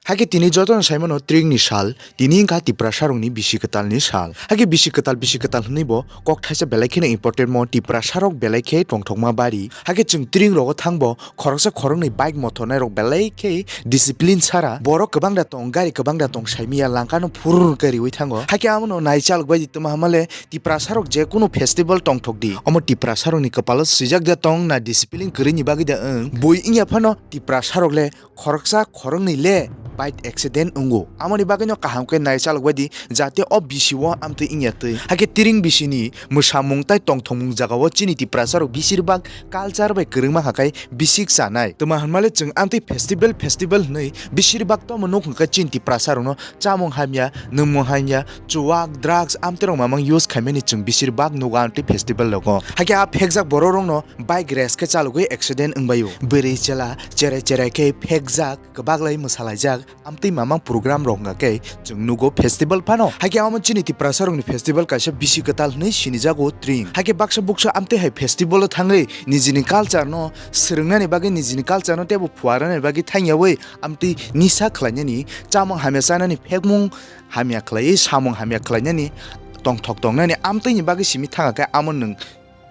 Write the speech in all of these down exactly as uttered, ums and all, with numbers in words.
Hakhe tini jotono saimano tringni sal, tini wngkha Tiprasarokni bisi kwtalni sal. Hakhe bisi kwtal, bisi kwtal hwnwi bo kok thaisa belai kheno important mo, Tiprasarok belai khe tongthokma bari. Hakhe chwng tring rogo thangbo khoroksa khoroknwi bike mothornairok belai khe discipline sara. Borok kwbang da tong, gari kwbang da tong saimiya, langkano phurr khe riwi thango. Hakhe amono nai chalok bai di tongma hamale Tiprasarok je kunu festival tongthok di. Omo Tiprasarokni kwpalo swijak da tong na discipline kwrwini bagwi da wng. Bui wngya phano Tiprasarok le khoroksa khoroknwi le bike accident wngo. Amoni bagwino kaham khe nai chalok bai di, jate o bisi o amtwi wngya twi. Hakhe tring bisini mwsamung tai tongthokmung jagao chini Tiprasarok bisir bak culture bai kwrwngma kha khe bisik chanai. Twma hwnmale chwng amtwi festival, festival hwnwi bisir bak tomo nuk hwnkhe chini Tiprasarokno chamung hamya, nwngmung hamya, chuwak, drugs, amtwirok mamang use khaimani chwng bisir bak nugo amtwi festival rogo. Hakhe a phekjak bororokno bike race khe chalogwi accident wngbaio. Bwrwi chwla cherai cherai khe phekjak, kwbaklai mwsalaijak, amtwi mamang program rok wngkha khe chwng nugo festival phano. Hakhe omo chini Tiprasarokni festival kaisa bisi kwtal hwnwi sinijago tring. Hakhe baksa buksa amtwi hai festival o thangwi nijini culture no swrwngnani bagwi, nijini culture no teibo phuarnani bagwi thangyawi amtwi nisa khlainani, chamung hamya chanani, phekmung hamya khlaiwi, samung hamya khlainani, tongthok tongnani amtwini bagwi simi thangkha khe amo nwng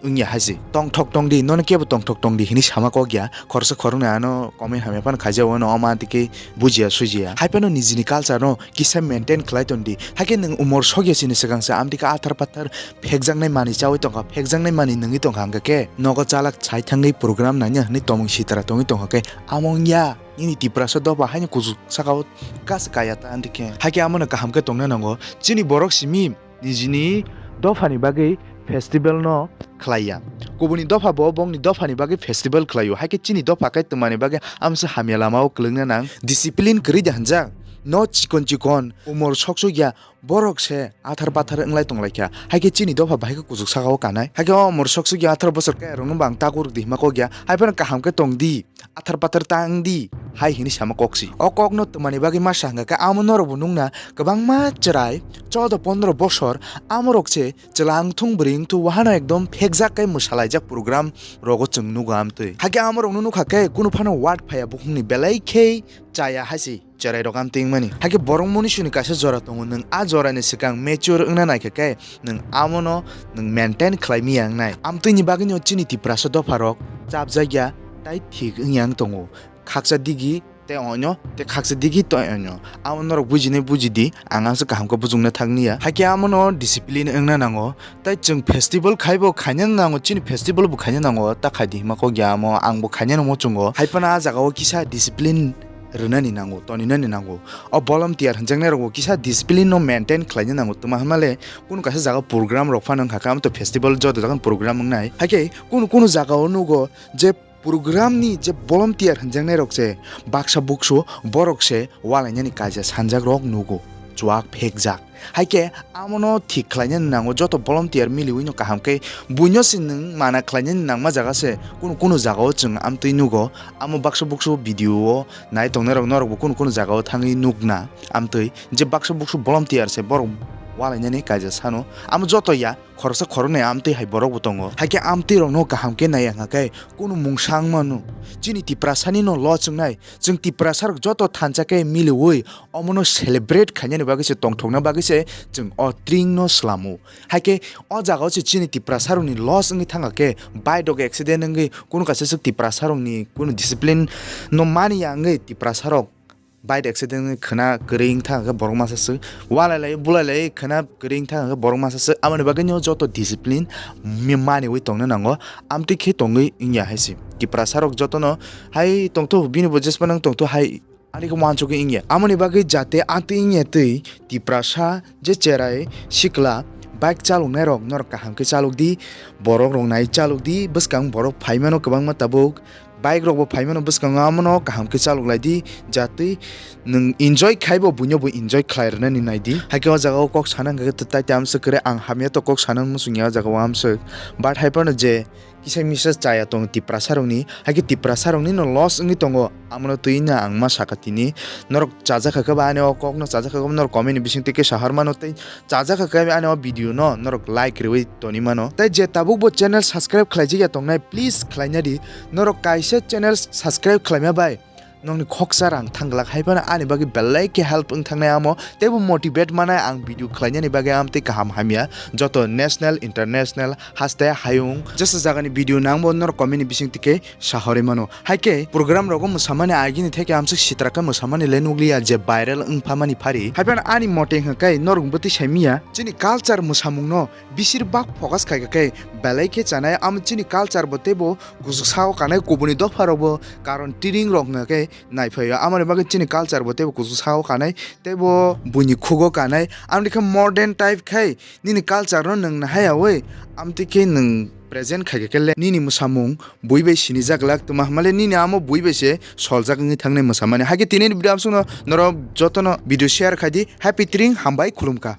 wngya hai se. Tongthok tong di, nono kebo tongthok tong di hinwi sama kok ya. Khoroksa khoroknwi ano comment hamya phano khaijao, ano omo amtwi khe bujiya sujiya. Hai phano nijini culture no kisa maintain khlai ton di. Hakhe nwng umor sokya chini swkang se amtwi khe athar pathar phekjaknai manwi chaui tongkha, phekjaknai manwi nungwi tongkha, hwnkhe khe nogo chalak chai thangwi program nanya hwnwi tomung sitra tongwi tongkha khe amo wngya. Nini Tiprasa dopha haino kuchuk saka o kas kaya ta, hwnkhe khe hakhe amono kaham khe tongna nango. Chini borok simi nijini dophani bagwi festival no khlaiya. Kubuni dopha bo bongni dophani bagwi festival khlaio. Hakhe chini dopha khe twmani bagwi amsa hamya lama o kwlwngna nang. Discipline kwrwi da hwnjak. No chikon chikon umor sok sok ya borok se athar pathar wnglai tonglaikha. Hakhe chini dopha bahai khe kuchuk saka o kanai. Hakhe o umor sok sok ya athar bosor kaya rokno bang takuruk di hima kok ya. Hai phano kaham khe tong di. Athar pathar ta wng di, hai hwnwi sama kok si. O kokno twmani bagwi masa hwnkha khe amo norok bo nukna kwbangma chwrai, choudo pondro bosor amorok se chwla wngthung bwrwi wngthung wahano ekdom phekjak khe mwsalaijak program rogo chwng nugo amtwi. Hakhe amorokno nukha khe kunu phano ward phaiya bukhukni belai khe chaya hai si chwrairok amtwi wngmani. Hakhe borok munisuni kaisa jora tongo, nwng a jorani swkang mature wngna naikha khe nwng amono nwng maintain khlai miya wngnai. Amtwini bagwino chini Tiprasa dopharok chapjakya tai thik wngya wng tongo. Khaksa digi tei onyo, tei khaksa digi tei onyo. Amo norok bujinai buji di, ang aswk kaham khe bujukna thang niya. Hakhe amono discipline wngna nango. Tei chwng festival khaibo khaina nango, chini festival bo khaina nango, ta khai di hima kok ya amo, ang bo khaina no muchungo. Hai phano a jaga o kisa discipline rwnani nango, toninani nango. O volunteer hwnjaknai rokbo kisa discipline no maintain khlaina nango. Twma hwnmale kunu kaisa jaga program rok phano wngkha khe, amo to festival joto jaga ni program wngnai. Hakhe kunu kunu jaga o nugo je program ni je volunteer hwnjaknai rok se baksa buksu borok se walainani kaisa sanjak rok nugo, chuak phekjak. Hai khe amono thik khlainani nango, joto volunteer miliwi no kaham khe buino se nwng mana khlainani nangma jaga se kunu kunu jaga o chwng amtwi nugo. Amo baksa buksu video o nai tongnai rok norok bo kunu kunu jaga o thangwi nukna amtwi je baksa buksu volunteer se borok walainani kaisa sano. Amo joto ya khoroksa khoroknwi amtwi hai borok bo tongo. Hai khe amtwi rokno kaham khe nai wngkha khe kunu mungsa wng mano. Chini Tiprasani no loss wngnai. Chwng Tiprasa rok joto thansa khe miliwi omono celebrate khainani bagwi se, tongthokna bagwi se chwng o tring no slamo. Hai khe o jaga o se chini Tiprasa rokni loss wngwi thangkha khe bike rok accident wngwi kunu kaisa swk Tiprasa rokni kunu discipline no mani ya wngwi Tiprasa rok bike accident wngwi khwna kwrwi wngthang khe borok masa swk, walai lai bulai lai khwna kwrwi wngthang khe borok masa swk. Aboni bagwi no joto discipline mi-, maniwi tongna nango, amtwi khe tongwi wngya hai se. Tiprasa rok jotono hai tongthu, bini bo jespa nang tongthu hai ani khe uansugwi wngya. Amoni bagwi jate amtwi wngya twi Tiprasa je cherai sikla bike chaloknai rok norok kaham khe chalok di, borok rok nai chalok di, bwskang borok phaimano kwbangma tabuk. Bike rok bo phaimano bwskango, amono kaham khe chalok lai di, jatwi nwng enjoy khai bo buino bo enjoy khlai rwnani nai di. Hai khe o jaga o kok sana hwnkha khe tai tei amswk kwrwi, ang hamya to kok sana muchung ya o jaga o amswk. But hai phano je kisa misa chaya tongo Tiprasa rokni, hai khe Tiprasa rokni no loss wngwi tongo, amono twi no ang ma saka tini. Norok chajak kha khe ba ani o kok no chajak kha khe ba norok comment ni bising twi khe sahar mano tei chajak kha khe ani o video no norok like rwui toni mano. Tei je tabuk bo channel subscribe khlaijak ya tongnai, please khlaina di. Norok kaisa channel subscribe khlaima bai nokni khoksa rang thangglak hai phano ani bagwi belai khe help wng thangnai amo, teibo motivate manai ang video khlainani bagwi am tei kaham hamya joto national, international, haste hayung jesa jagani video nangbo norok comment ni bising tike sahorwi mano. Haikhe program rogo mwsamani agini theke amswk sitra khe mwsamani le nukliya je viral wng phamani phari. Haiphano ani mote hwnkha khe norok bwtwi saimiya chini culture mwsamungno bisir bak focus khaikha khe belai khe chanai, amo chini culture bo teibo kuchuk sao kanai kubuni dopha rokbo karon tiring rok hwnkha khe naiphaio. Amoni bagwi chini culture bo teibo kuchuk sao kanai teibo buini khugo kanai. Amoni khe modern type khai nini culture no nwng nahayawi amtwi khe nwng present khaikha khe le nini mwsamung bui bai sinijak glak twma hwnmale nini amo bui bai se soljak wngwi thangnai mwsamani. Haikhe tini ni video amsukno norok jotono video share khai di. Happy Tring, hambai, khulumkha.